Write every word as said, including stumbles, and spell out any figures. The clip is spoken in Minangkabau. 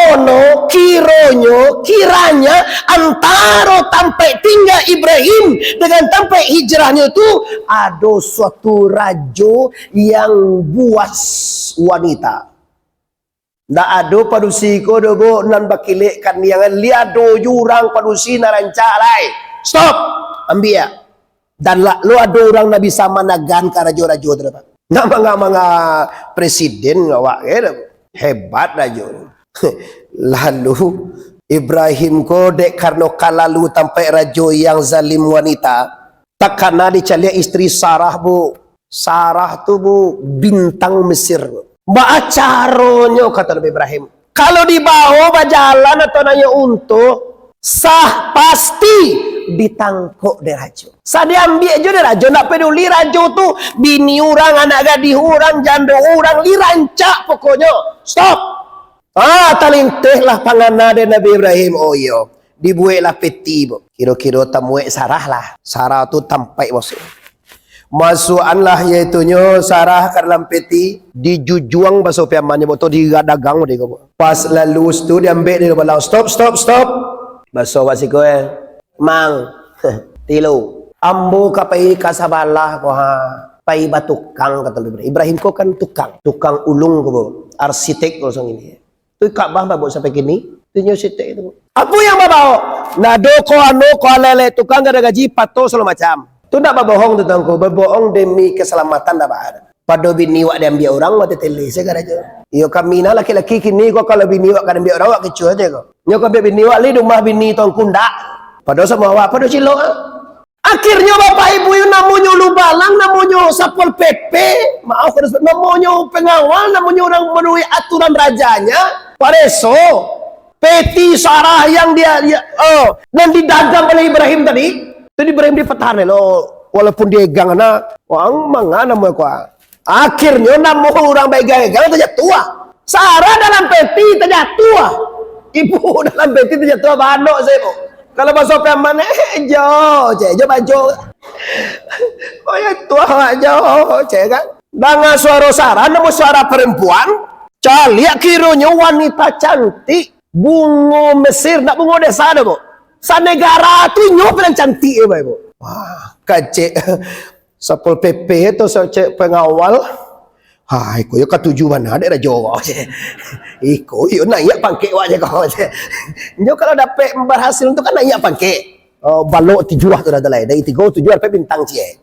Ono kironyo, kiranya antaro tampaik tingga Ibrahim dengan tampaik hijrahnyo tu, ado suatu rajo yang buas wanita. Ndak ado padusi ko doh, Bu, nan bakilek kaniangan. Lai ado jo urang padusi nan rancak lai. Stop. Ambiak. Dan lah, lo ado urang nan bisa managan ka rajo-rajo tu, Pak. Ndak manga-manga presiden awak, kan? Hebat rajo. Lalu, Ibrahim ko dek karano kalalu tampaik rajo yang zalim wanita, takana dicaliak istri Sarah, Bu. Sarah tu, Bu, bintang Mesir. Baa caronyo, kato Nabi Ibrahim. Kalau dibao bajalan atau naiak unto, sah pasti ditangkok dek rajo. Sah diambiak jo dek rajo, ndak peduli rajo tu bini urang, anak gadih urang, jando urang, lai rancak pokoknyo. Stop. Ah, talintehlah pangana dek Nabi Ibrahim. Oh iyo, dibueklah peti, Bu. Kiro-kiro tamuek Sarah lah. Sarah tu tampaik masuak. Masuakanlah yaitunyo Sarah ka dalam peti, dijujuang baso piamannyo, Bu, tu digadagang dek ko, Bu. Pas lalu tu diambiak dek balang, "Stop, stop, stop." Baso awak siko, eh. "Mang, tilu. Ambo ka pai ka sabalah ko, ha. Pai batukang," kato Ibrahim. Ibrahim ko kan tukang, tukang ulung ko, Bu. Arsitek ko suang ini. Tu Ka'bah babuek sampai kini, tu nyo sitek tu. Apo yang babao? Nado ko, anu ko, alai-alai tukang, gado gaji, pato, sagalo macam. Tu ndak babohong tu, Tuangku. Babohong demi keselamatan ndak baa. Pado bini wak diambiak urang, wak tetele se karajo. Iyo, kami nah laki-laki kini ko, kalau bini wak ka diambiak urang, wak kecuah se ko. Nyo ka ambiak bini wak, lai di rumah bini Tuangku ndak. Pado samo awak, pado cilok, ah. Akhirnyo, Bapak Ibu, iyo namonyo ulu balang, namonyo Satpol P P, maaf, namonyo pengawal, namonyo urang manuruik aturan rajanya, pareso, peti Sarah yang dia, dia, oh, nan didagang oleh Ibrahim tadi, tu Ibrahim dipatahan lo, walaupun diegang, nah, wang manga namo ko, ah. Akhirnyo, namo urang baegang-egang tajatuah. Sarah dalam peti tajatuah. Ibu dalam peti tajatuah, banok se, Bu. Kalau baso piaman, eh, jo, cek, jo bajo. Oh, iyo, tuah awak jo, cek, kan. Danga suaro Sarah, namo suaro perempuan. Caliak kironyo wanita cantik. Bungo Mesir, ndak bungo desa doh, Bu. Sanegara tu nyo paling cantik, Bapak Ibu. Wah, kacek. Satpol P P atau sa-, cek pengawal. Ha, iko yo katuju bana dek rajo ko. Iko yo naiak pangkek wak je ko. Nyo kalau dapek barhasil tu kan naiak pangkek. Oh, balok tujuah tu dah tu lai. Dari tigo tujuah dapek bintang ciek.